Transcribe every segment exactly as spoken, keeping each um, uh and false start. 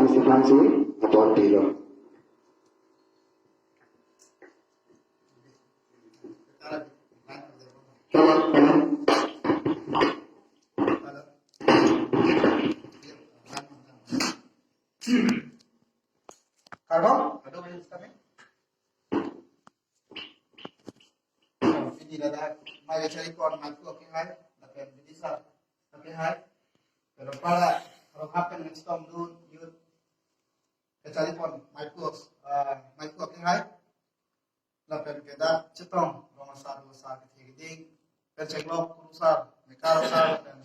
Aphansi apor pilo. Kalang, kalang. Kardom, kardom, kami. Pini ladak, mai kacharipon, mai ku oke hai, lapen bini sar, oke hai. Pero para, para happen next time dun, youth, kacharipon, mai ku, ah, mai ku oke hai. Lapen ke dak chetong, rong asar, dua asar, kethe keding, pen cheklok, kurusar, mekar asar, pen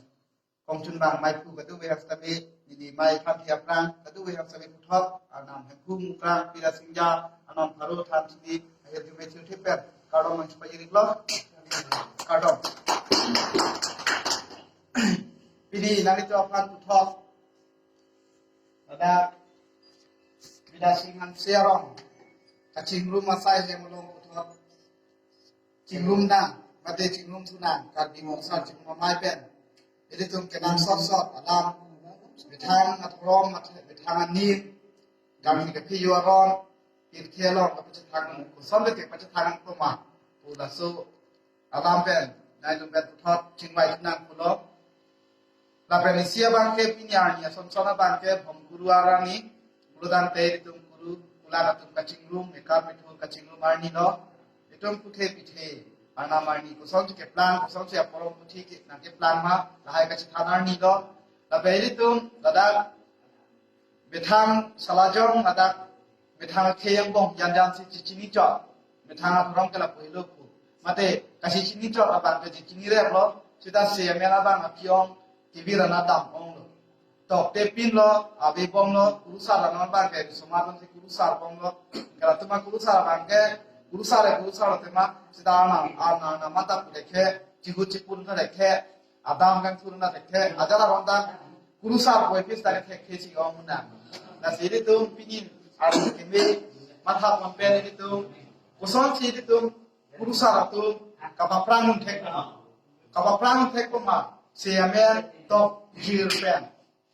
kongchunbang mai ku kadokave hang sitame, neli mai khan thi aphrang, kadokave hang sitame puthot, Arnam Hemphu Mukrang, Pira Singja, Arnam Pharo Than Chini, ahir jume chirthip pen, kardom nangchepajirik lo, kardom. Pini nanglitum aphan puthot, ladak, Bidya Sing Hanse arong, kachingrum asai hem along puthot, chingrum nang, mate chingrum thu nang, Karbi Monsar chingrum amei pen. Ilitum kenangsot sot alam, methang adhorom, methang anim, gamhi kaphi yo aron, pirthe along kapachethang, koson kapachethang poma. Pu laso alam pen, nangtum pen puthot chingvai thu nang pulo. Lapen isi abang ke pini arni ason son abang ke Bhom Guru arni, Guru dante itum Guru, kulat atum kachingrum, mekar methur kachingrum arni lo, itum puthe pithe, Arnam arni, kosonsi keplang, kosonsi aporom puthi ke, nangkeplang ma, lahai kachethan arni lo, lapen itum, ladak, methang salajong, ladak, methang akhei angbong, jan jan si chichini chot, methang adhorom ke lapu helo pu. Mate, kachichini chot abang ke chichini rep lo, sita se amen abang apiong, T V rana dam ong lo. Tok te pin lo, ave bom lo, kurusar rana abang ke, soma abang si kurusar bom lo. Kala tuma kurusar abang ke, kurusar e kurusar lo tema, sita ana, ana, ana mata pu lekhe, chihu chipun ke lekhe, adam kan thurna lekhe, ajala ronda, kurusar boy pis ta lekhe khe si ong na. Lasi ilitum pini, arni keme, matha pon pen ilitum, kosonsi ilitum, kurusar atum, kapaphrang un thek ma. Kapaphrang un thek ma, se amen, tok jir pen.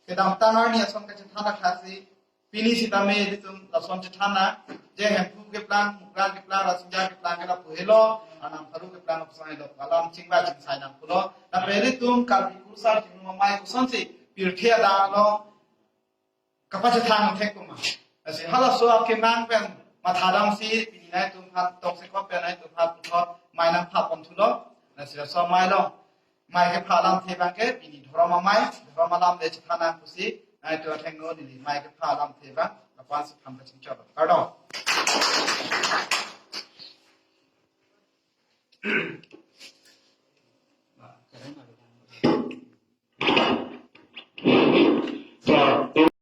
Kedamtang arni ason kachethan akhasi, pini sitame ilitum lason chethan nang, je Hemphu keplang, Mukrang keplang, Rasinja keplang ke lapu helo, Arnam Pharo keplang lapuson helo, alam chingvai chingsai nang pulo. Lapen ilitum Karbi kurusar chingrum amei kosonsi, pirthe adang along, kapachethang thek poma. Lasi halaso akemang pen, matha damsi, pini nangtum phan tongsekot pen nangtum phan puthot, mai nangpha pon thulo, lasi laso amei along. Mai kepha alamthe abang ke, pini dhorom amei, dhorom alam le chethan nang pusi, nangtum athengno neli mai kepha alamthe abang, lapu-ansi phan pachingchot. Kardom.